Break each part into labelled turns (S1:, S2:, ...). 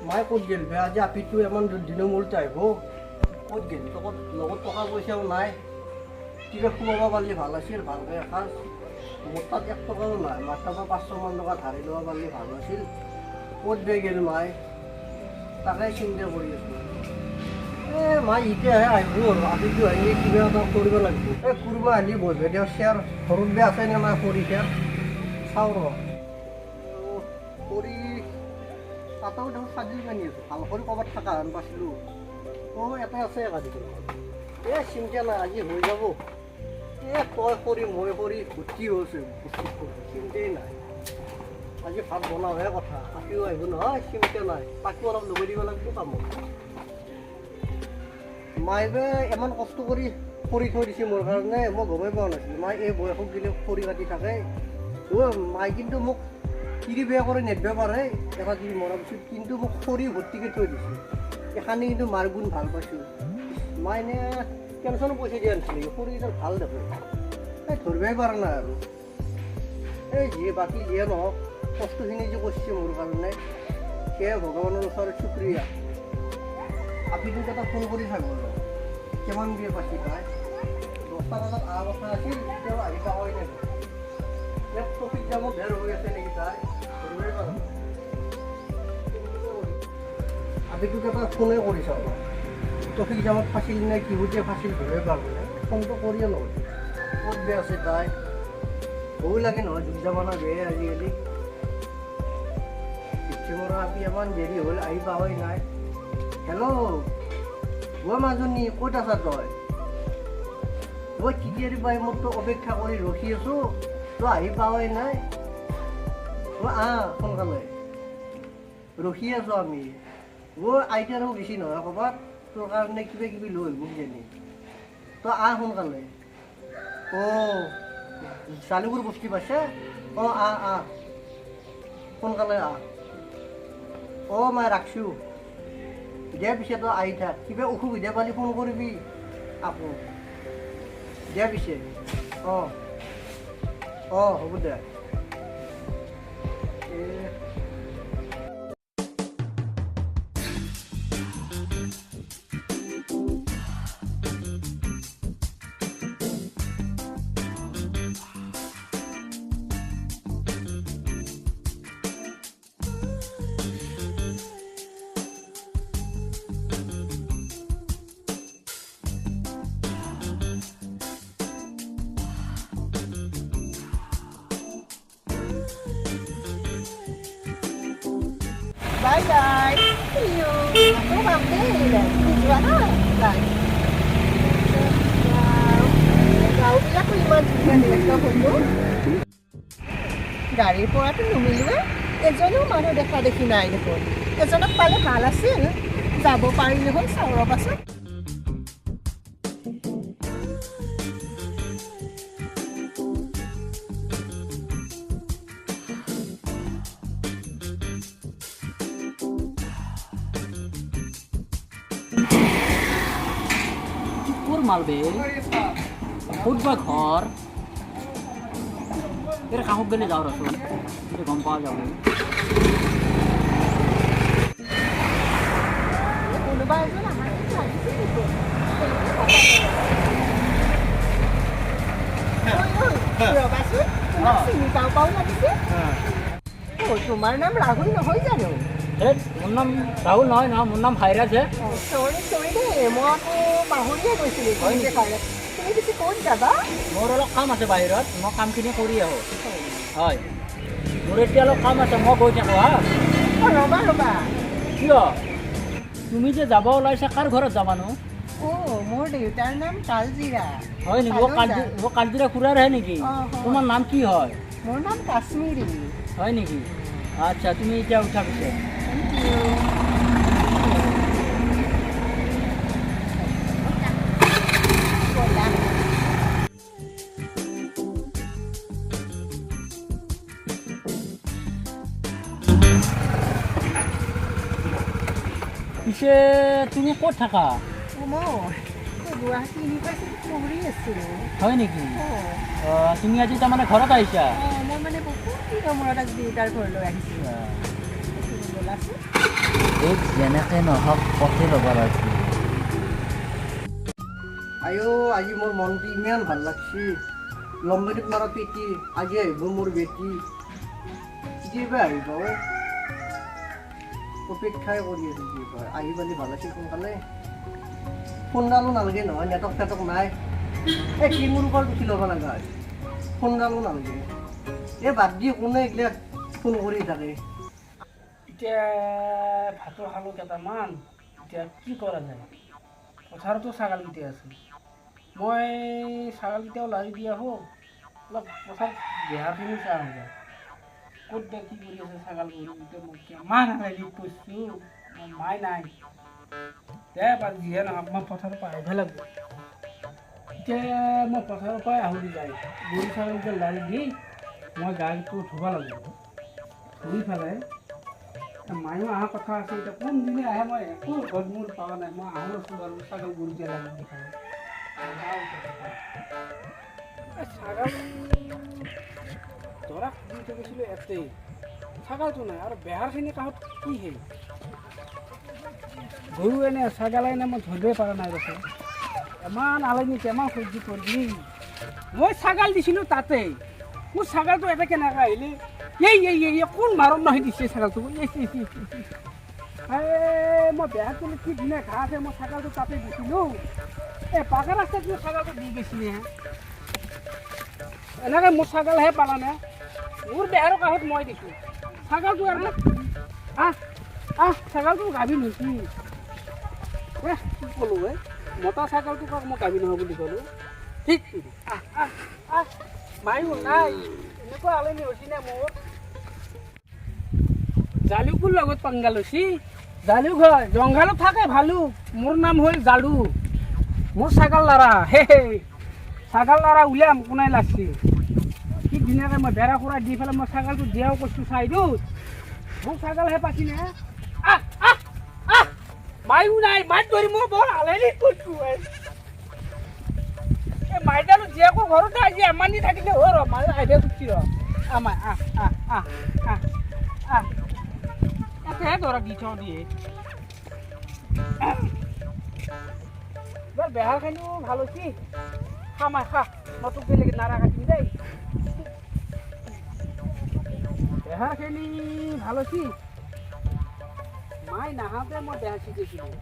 S1: মায়ে ক'ত গ'ল বে? আজি আপিটো ইমান দিনৰ মূৰত আহিব, ক'ত গ'ল? লগত লগত টকা পইচাও নাই। কিবা সোমাব পাৰিলে ভাল আছিল, ভালকৈ এসাঁজ। মোৰ তাত 1 টকাও নাই। মাৰ তাৰপৰা 500মান টকা ধাৰি ল'ব পাৰিলে ভাল আছিল। ক'ত বে গ'ল মায়ে, তাকে চিন্তা কৰি আছোঁ। এই মাই এতিয়াহে আহিব আৰু আপিটো আহিলে কিবা এটা কৰিব লাগিব। এই কোনোবা আহিলে বহিব দিয়ক। চেয়াৰ ঘৰত বে আছে নে নাই খৰি চেয়াৰ চাওঁ ৰ। খৰি তাতেও দেখোন চাজি বান্ধি আছোঁ। ভাল কৰি ক'ৰবাত থকা হেন পাইছিলোঁ। অঁ, এটা আছে একাধিক। এই চিন্তা নাই, আজি হৈ যাব। এই তই খৰি মই খৰি ভৰ্তি হৈছে, চিন্তাই নাই। আজি ভাত বনাওহে কথা। আপিও আহিব নহয়, চিন্তা নাই। তাকো অলপ লগাই দিব লাগিব কামত। মায়ে ইমান কষ্ট কৰি খৰি থৈ দিছে মোৰ কাৰণে, মই গমেই পোৱা নাছিলোঁ। মায়ে এই বয়সত গ'লে খৰি কাটি থাকে। অ' মায়ে কিন্তু মোক তিৰি বিয়া কৰি নেদিব পাৰে এটা তিৰি মৰাৰ পিছত, কিন্তু মোক খৰি ভৰ্তিকৈ থৈ দিছে। এইখানি কিন্তু মাৰ গুণ ভাল পাইছোঁ। মায়ে এনে টেনশ্যনো পইচা দিয়া নাছিলে। খৰিকেইডাল ভাল দেখোন, এই ধৰিবই পৰা নাই আৰু। এই যিয়ে বাকী যিয়ে নহওক, কষ্টখিনি যে কৰিছে মোৰ কাৰণে, সেয়ে ভগৱানৰ ওচৰত শুক্ৰিয়া। আপিটোক এটা ফোন কৰি থাকোঁ আৰু কিমান বিয়ে পাইছে তাই। 10টা বজাত অহা কথা আছিল, তেওঁ আহি পাৱাই নাই। ইয়াত ট্ৰেফিক জামত ধেৰ হৈ আছে নেকি তাই, ধৰিবই পৰা নাই। আপিটোক এটা ফোনে কৰি চাওঁ। ট্ৰেফিক জামত ফাঁচিল নে কিহতে ফাঁচিল ধৰিবই পৰা নাই। ফোনটো কৰিয়ে লওঁ, ক'ত বে আছে তাই। ভয়ো লাগে নহয়, যুগ জামানা বেয়া আজিকালি। মোৰ আপি ইমান দেৰি হ'ল, আহি পাৱাই নাই। হেল্ল' অ' মাজনী, ক'ত আছা তই? অ' তেতিয়াৰ পৰাই মোৰতো অপেক্ষা কৰি ৰখি আছোঁ, তই আহি পাৱাই নাই। অ' আহ সোনকালে, ৰখি আছোঁ আমি। অ' আইতাৰো বেছি নহয় ক'ৰবাত, তোৰ কাৰণে কিবা কিবি লৈ আহিব কিজানি। তই আহ সোনকালে। অ' জালুগুৰ বস্তি পাইছে। অঁ, আহ আহ, সোনকালে আহ। অঁ মই ৰাখছোঁ দে। পিছে তই আহি থাক, কিবা অসুবিধা পালি ফোন কৰিবি আকৌ। দে পিছে। অঁ অঁ, হ'ব দে। এই
S2: Bye bye. See you. আকৌ পাম দেই। যোৱা না, বাই। গাঁওবিলাকো ইমান ধুনীয়া দেখি ফটো। গাড়ীৰ পৰাতো নুমিলোৱে, এজনো মানুহ দেখা দেখি নাই দেখোন। এজনক পালে ভাল আছিল, যাব পাৰিলো হ'ল। চাওঁ ৰ'বাচোন।
S3: ক'ৰ মাল বে? ক'ত বা ঘৰ? এৰ কাষত গ'লে যাওঁ ৰচোন, তেতিয়া গম পোৱা যাব।
S2: কোনোবা এজন আহা যেন লাগিছে দেখোন। সেইটোৱে কথা। ঐ ঐ, ৰ'বাচোন, তোমাক চিনি পাওঁ পাওঁ লাগিছে। অ' তোমাৰ নাম ৰাহুল নহয় জানো?
S3: হেই, মোৰ নাম ৰাহুল নহয় নহয়, মোৰ নাম ভাইৰাজ হে।
S2: চৰি চৰি দেই, মই আকৌ পাহৰিয়ে গৈছিলোঁ।
S3: হয়
S2: তুমি যে
S3: নেকি?
S2: ভাইৰাজ। তুমি পিছে ক'ত যাবা?
S3: মোৰ অলপ কাম আছে বাহিৰত, মই কামখিনি কৰি আহোঁ। হয়, মোৰ এতিয়া অলপ কাম আছে, মই গৈ থাকোঁ। হা।
S2: অ' ৰ'বা ৰ'বা।
S3: কিয়? তুমি যে যাব ওলাইছা, কাৰ ঘৰত যাবানো?
S2: অ' মোৰ দেউতাৰ নাম কালজিৰা।
S3: হয় নেকি? অ'
S2: তালৈ
S3: কালজি
S2: যাম।
S3: অ' কালজিৰা খুৰাৰহে নেকি?
S2: অ' হয়।
S3: তোমাৰ নাম কি হয়?
S2: মোৰ নাম কাশ্মীৰী।
S3: হয় নেকি? আচ্ছা, তুমি এতিয়া উঠা পিছে।
S2: Thank you. ব'লা।
S3: পিছে তুমি ক'ত থাকা?
S2: মই গুৱাহাটী ইউনিভাৰ্চিটিত পঢ়ি আছিলোঁ।
S3: হয় নেকি?
S2: অঁ।
S3: অঁ, তুমি আজি তাৰমানে ঘৰত আহিছা?
S2: অঁ, মই মানে বহুত দিনৰ মূৰত আজি দেউতাৰ ঘৰলৈ আহিছোঁ। ব'লাচোন।
S4: এইক যেনেকে নহওক পথে ল'ব লাগিব।
S1: আইঅ, আজি মোৰ মনটো ইমান ভাল লাগছি। লম্বাৰীত মাৰা পেটি, আজি আহিব মোৰ বেটি। কেতিয়াবা আহিব, অপেক্ষাই কৰি আছো। কি কয়, আহি পালি ভাল আছিল সোনকালে। ফোনডালো নালাগে নহয়, নেটৱৰ্ক চেটৱৰ্ক নাই। এই কি মোৰ ওপৰত উঠি ল'ব লগা হৈছে, ফোনডালো নালাগে। এই বাদ দি, কোনে এইবিলাক ফোন কৰি থাকে।
S5: এতিয়া ভাতো খালোঁ কেইটামান, এতিয়া কি কৰা যায়? পথাৰতো ছাগালকেইটা আছে, মই ছাগালকেইটাও লাৰি দি আহোঁ। অলপ পথাৰত বেহাৰখিনি চাই আহোঁগৈ, ক'ত বা কি কৰি আছে ছাগাল গৰুকেইটা। মই কিমান হালাইদি কৈছোঁ, মোৰ মাই নাই দে বা যিহে নহওক, মই পথাৰৰ পৰা আহিব লাগিব। এতিয়া মই পথাৰৰ পৰাই আহোঁ যায়, গৰু ছাগলকেইটা লাৰি দি মই গাটো ধুব লাগিব। ধুই পেলাই মায়ো অহা কথা আছে, এতিয়া কোনদিনা আহে মই একো ঘৰত মোৰ পোৱা নাই। মই আহোঁ আছোঁ বাৰু, ছাগল গৰু দিয়া লাগে। ছাগল ধৰাক দি থৈ গৈছিলোঁ ইয়াতেই, ছাগলটো নাই আৰু বেহাৰখিনি কাষত কি সেই গৰু এনে ছাগল এনে মই ধৰিবই পৰা নাই ৰচোন। ইমান আলহী কিমান সহ্য কৰিবি। মই ছাগাল দিছিলোঁ তাতেই, মোৰ ছাগালটো এটা কেনেকৈ আহিলে? এই এই এই কোন মাৰণ নহয় দিছে ছাগালটো। এই মই বেয়া কৰিলোঁ, কি ধুনীয়া ঘাঁহ আছে, মই ছাগালটো তাতে দিছিলোঁ। এই পাকা ৰাস্তাত মোৰ ছাগালটো দি গৈছিলে, এনেকৈ মোৰ ছাগালহে পালানে? মোৰ বেহাৰৰ কাষত মই দিছোঁ ছাগালটো। আৰু আহ আহ, ছাগালটো গাভীন হৈছে। এ কি ক'লোঁ, এ মতা ছাগালটো কাক মই গাভীন নহয় বুলি ক'লোঁ। ঠিক, আহ আহ আহ, মায়ো নাই, এনেকুৱা আলহী হৈছে নে মোৰ? জালুকুৰ লগত পাংগা লৈছি। জালুক হয় জংঘলত থাকে ভালুক, মোৰ নাম হ'ল জালু। মোৰ ছাগাল লাৰা, হে হে ছাগাল লাৰা উলিয়াম কোনাই লাগছি। কি ধুনীয়াকৈ মই বেৰা খুৰা দি পেলাই মই ছাগালটো দিয়াও কৈছোঁ চাইডত, মোৰ ছাগালহে পাইছি নে? আহ আহ আহ, মায়ো নাই, মাত ধৰি মই বৰ আলহী কৈছোঁ। এই মাইদালো জীয়েকৰ ঘৰতে আজি এমানি থাকিলে হৈ ৰ, মায়ো আহিব খুজিছি ৰ। আমাৰ আহ আহ আহ আহ আহ, ইয়াতেহে ধৰক দি থওঁ দিয়ে। এইবাৰ বেহাৰখিনিও ভাল হৈছে। খা মাই খা, মই তোক বেলেগ নাৰা কাটিম দেই। বেহাৰখিনি ভাল হৈছে। মাই নাহাওঁতে মই বেহাৰ ছিটিছিলোঁ,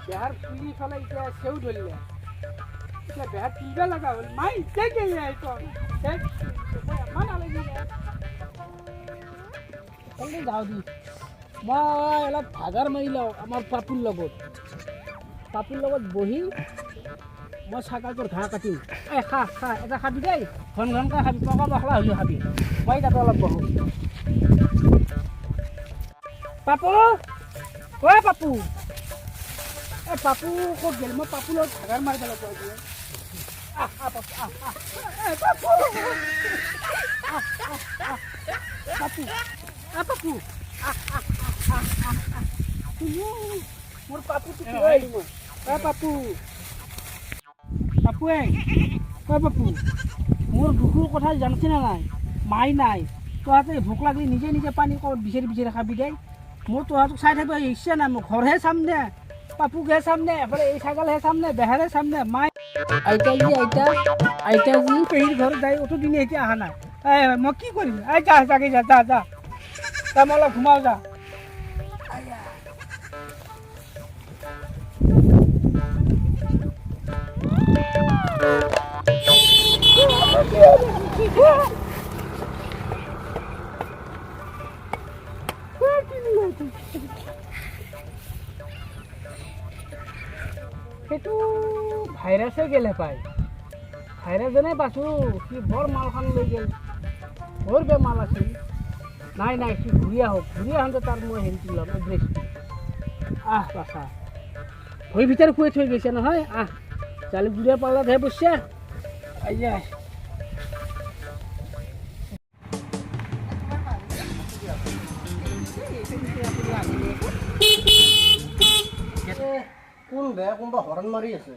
S5: বেহাৰ তুলি পেলাই এতিয়া চেও ধৰিলে, এতিয়া বেহাৰ তুলিব লগা হ'ল। মাই এতিয়া কেলে ইমান আলহী যাওঁ দি, মই অলপ ভাগাৰ মাৰি লওঁ আমাৰ পাপুৰ লগত। পাপুৰ লগত বহি মই ছাগালটোৰ ঘাঁহ কাটিম। এই খা খা, এটা খাবি দেই, ঘন ঘনকৈ খাবি, পকা পখলা হ'লেও খাবি। মই তাতে অলপ বহোঁ। পাপু, ঐ পাপু, এই পাপু ক'ত গ'ল? মই পাপুৰ লগত ভাগাৰ মাৰিব লাগিব আজি। আহ আহ পাপু, আহ আহ, এই পাপু, আহ আহ আহ পাপু, আহ পাপু, আহ আহ আহ আহ আহ, মোৰ পাপুটো লৈ আহিলোঁ মই। ঐ পাপু, পাপু, এই ঐ পাপু, মোৰ দুখৰ কথা জানছে নে নাই? মাই নাই, তহঁতে ভোক লাগিলে নিজে নিজে পানী ক'ত বিচাৰি বিচাৰি খাবি দেই। মোৰ তহঁতক চাই থাকিব ইচ্ছা নাই, মোৰ ঘৰহে চাম নে পাপুকহে চাম নে এফালে এই ছাগালহে চাম নে বেহাৰহে চাম নে? মাই আইতাজি, আইতা আইতাজি পেহীৰ ঘৰত যাই অত দিনে এতিয়া অহা নাই। এই মই কি কৰিম? এই যা যাগে, যা যা যা যা, মই অলপ ঘুমাও যা। সেইটো ভাইৰাছে গেলে পায়, ভাইৰাছজনে পাইছোঁ, সি বৰ মালখন লৈ গ'ল, বৰ বেয়া মাল আছিল। নাই নাই, সি ঘূৰি আহক, ঘূৰি আহোঁতে তাৰ মই হেৰিটো ল'ম, এড্ৰেছটো। আহ বাচা, ভৰি ভিতৰত শুৱাই থৈ গৈছে নহয়। আহ জালুকগুৰিয়া পাল্লাতহে বসছে। আইয়া
S1: কোন বেয়া কোনোবা হৰণ মাৰি আছে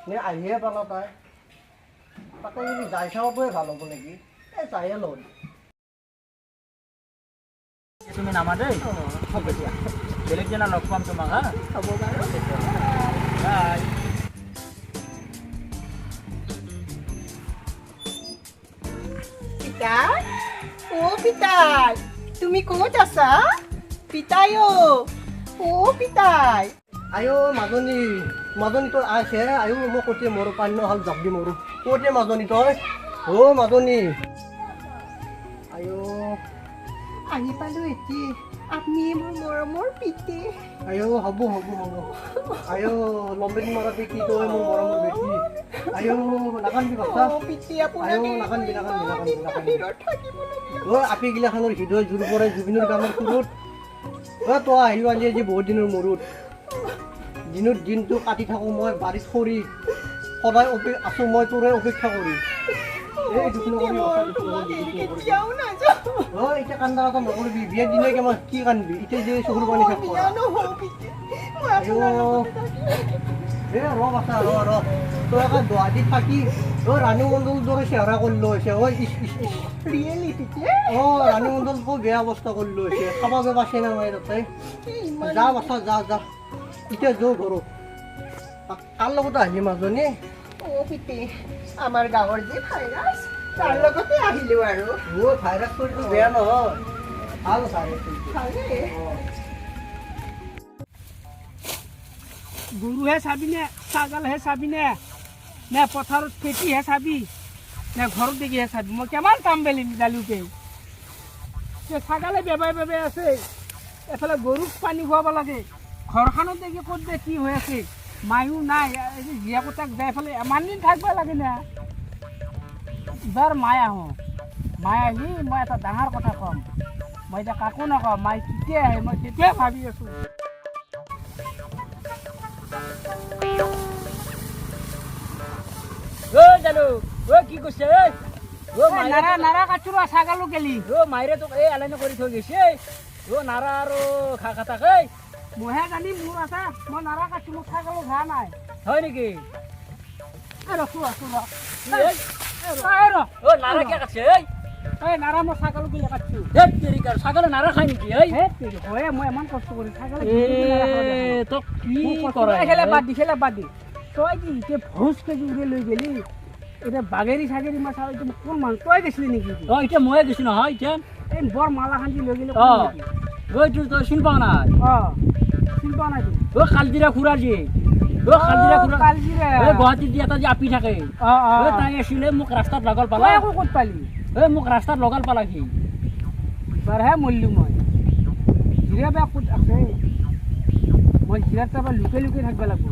S1: নে? আহিয়ে পালা তাই, তাকে যদি যাই চাবটোৱে ভাল হ'ব নেকি? এই যায়ে লওঁ।
S3: তুমি নামা দেই।
S2: হ'ব দিয়া।
S3: বেলেগ দিনা লগ পাম তোমাক। হা,
S2: হ'ব বাৰু।
S3: বাই।
S2: পিতাই, অ' পিতাই, তুমি ক'ত আছা? পিতাই, অ' অ' পিতাই।
S1: আয়ো মাজনী, মাজনী তই আছে? আয়ো, মই ক'তে মৰো, পানী নহ'ল জাপ দি মৰো। ক'তে মাজনী তই? অ' মাজনী, আয়ো।
S2: আহি পালো এতিয়া। আপুনি মোৰ মৰমৰ পিতে।
S1: আয়ো, হ'ব হ'ব হ'ব। আয়ো, লম্বেদি মৰা বেটি, তই মোৰ মৰমৰ বেটি। আয়ো, নাকান্দিবি বাচ্চা।
S2: অ' পিতে, আপোনাক
S1: আয়ো,
S2: এৰি
S1: নাকান্দিবি,
S2: মই
S1: নাকান্দিবি,
S2: ইমান
S1: নাকান্দিবি,
S2: দিন
S1: নাকান্দিবি।
S2: বাহিৰত থাকিবলগীয়া।
S1: অ' আপি গিলাখনৰ হৃদয় জোৰ পৰে জুবিনৰ গানৰ সুৰত। অ' তই আহি পালি আজি বহুত দিনৰ মূৰত। দিনত দিনটো কাটি থাকোঁ মই বাৰীত খৰি, সদায় আছোঁ মই তোৰে অপেক্ষা কৰি। এই দুখ
S2: পিতে,
S1: নকৰিবি,
S2: মই
S1: বাচ্চা, দুখ
S2: তোমাক
S1: নকৰিবি,
S2: এৰি
S1: দুখ নকৰিবি।
S2: কেতিয়াও নাযাওঁ।
S1: অ' এতিয়া কান্দা কথা নকৰিবি। বিয়াৰ দিনাই মই কি কান্দিবি? এতিয়া যে চকুৰ পানী
S2: মই
S1: শেষ
S2: বিয়া
S1: কৰা।
S2: নহওঁ পিতে, মই আপোনাৰ
S1: আয়ো।
S2: লগতে থাকিম।
S1: এ ৰ বাচ্চা, ৰ ৰ। তই একে গুৱাহাটীত থাকি অ' ৰাণী মণ্ডল দৰে চেহেৰা কৰি লৈছে। ঐ, ইচ ইচ ইচ।
S2: ৰিয়েলি পিতে?
S1: অ' ৰাণী মণ্ডলকো বেয়া অৱস্থা কৰি লৈছে। খাব পাইছে না নাই তাতে?
S2: কি ইমান
S1: যা বাচ্চা, যা যা, এতিয়া যৌ ঘৰত। কাৰ লগত আহিলি মাজনী?
S2: অ' পিতে, আমাৰ গাঁৱৰ যে ভাইৰাছ, তাৰ লগতে আহিলো আৰু।
S1: অ' ভাইৰাছ কৰিটো বেয়া নহয়, ভাল ভাইৰাছ কৰিটো।
S2: ভালেই।
S5: গৰুহে চাবিনে, ছাগালহে চাবিনে, নে পথাৰত খেতিহে চাবি, নে ঘৰত দেখিহে চাবি? মই কিমান কাম বেলিম জালুকে। ছাগালে বেবাই বেবাই আছে, এফালে গৰুক পানী খুৱাব লাগে, ঘৰখনত দেখি ক'ত যে কি হৈ আছে, মায়ো নাই। জীয়েকো তাক যাই পেলাই ইমান দিন থাকিব লাগে না। এইবাৰ মায়ে আহোঁ, মায়ে আহি মই এটা ডাঙৰ কথা ক'ম। মই এতিয়া কাকো নকওঁ। মায়ে কেতিয়া আহে মই সেইটোৱে ভাবি আছোঁ।
S3: ঐ জালু, ঐ, কি কৰিছে? ঐ ঐ, মাইৰে।
S5: নাৰা নাৰা কাটছো ৰ, ছাগালো গেলি।
S3: ঐ, মাইৰে তোক এই আলাইনে কৰি থৈ গৈছে। ঐ, নাৰা আৰু ঘাঁহ কাটাক। ঐ।
S5: মইহে জানিম মোৰ আছে, মই নাৰা কাটছো, মোৰ ছাগালো ঘাঁহ নাই।
S3: হয় নেকি?
S5: এই ৰচো, আছো ৰ।
S3: এই,
S5: এই ৰ।
S3: ঐ, নাৰা কিয় কাটছে? ঐ।
S5: এই নাৰা মই ছাগালো গেলি কাটছো।
S3: ধেত তেৰিকাৰ, ছাগলে নাৰা খায় নেকি? ঐ।
S5: হে তেৰি, হয়ে, মই ইমান কষ্ট কৰি ছাগালে
S3: এ তোক কি কৰে?
S5: খেলে বাদ দি, খেলে বাদ দি। তই কি এতিয়া ভোজ কেজি উৰে লৈ গেলি? এতিয়া বাগেৰি চাগেৰি মই চাওঁ, এইটো কোন মানুহ? তই গৈছিলি নেকি?
S3: অ, এতিয়া ময়ে গৈছো নহয় এতিয়া।
S5: এই বৰ মালাখান দি লৈ গেলি?
S3: অ, ঐ, তোৰ তই চিনি পাৱ নাই?
S5: অ, চিনি পোৱা নাই।
S3: ঐ, কালজিৰা খুৰা যে, ঐ, কালজিৰা খুৰা।
S5: কালজিৰা।
S3: ঐ, গুৱাহাটীত যে এটা যে আপি থাকে।
S5: অ অ।
S3: ঐ, তাই আছিলে, মোক ৰাস্তাত লগাল পালা।
S5: তই আকৌ ক'ত পালি?
S3: ঐ, মোক ৰাস্তাত লগাল পালা সি।
S5: এবাৰহে মৰিলো মই। জিৰা বেয়া ক'ত আছে? মই জিৰাত তাৰপৰা লুকাই লুকাই থাকিব লাগিব,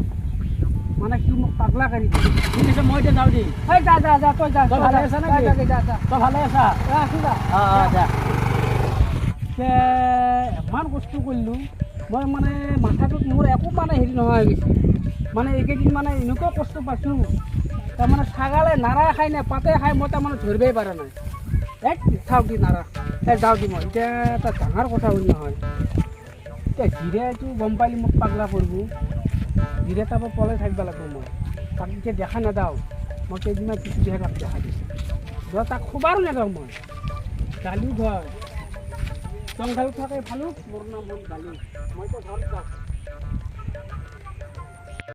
S5: মানে সি মোক পাগলা কৰি দিয়ে।
S3: ঠিক আছে, মই এতিয়া যাওঁ দেই।
S5: এই যা যা যা, তই যা।
S3: তই ভালে আছা নেকি?
S5: যা যা যা।
S3: তই ভালে আছা?
S5: এ, আছো, যা।
S3: অ অ, যা।
S5: ইমান কষ্ট কৰিলোঁ মই, মানে মাথাটোত মোৰ একো মানে হেৰি নোহোৱা হৈ গৈছে। মানে এইকেইদিন মানে এনেকুৱা কষ্ট পাইছোঁ, তাৰমানে ছাগালে নাৰা খাই নে পাতে খাই মই তাৰমানে ধৰিবই পৰা নাই। এক থাওক দি নাৰা, এই যাওঁ দি। মই এতিয়া এটা ডাঙৰ কথা হ'ল নহয়, এতিয়া জিৰাটো গম পালি মোক পাগলা কৰিব। জিৰা তাৰপৰা পলাই থাকিব লাগিব। মই তাক এতিয়া দেখা নাযাওঁ, মই কেইদিনমান পিছতহে তাক দেখা দিছোঁ। ধৰ তাক খোবাৰো নাযাওঁ মই। গালি ঘৰ জংঘল থাকে ভালুক, মোৰ নাম হ'ল গালি। মই এতিয়া ঘৰত যাওঁ।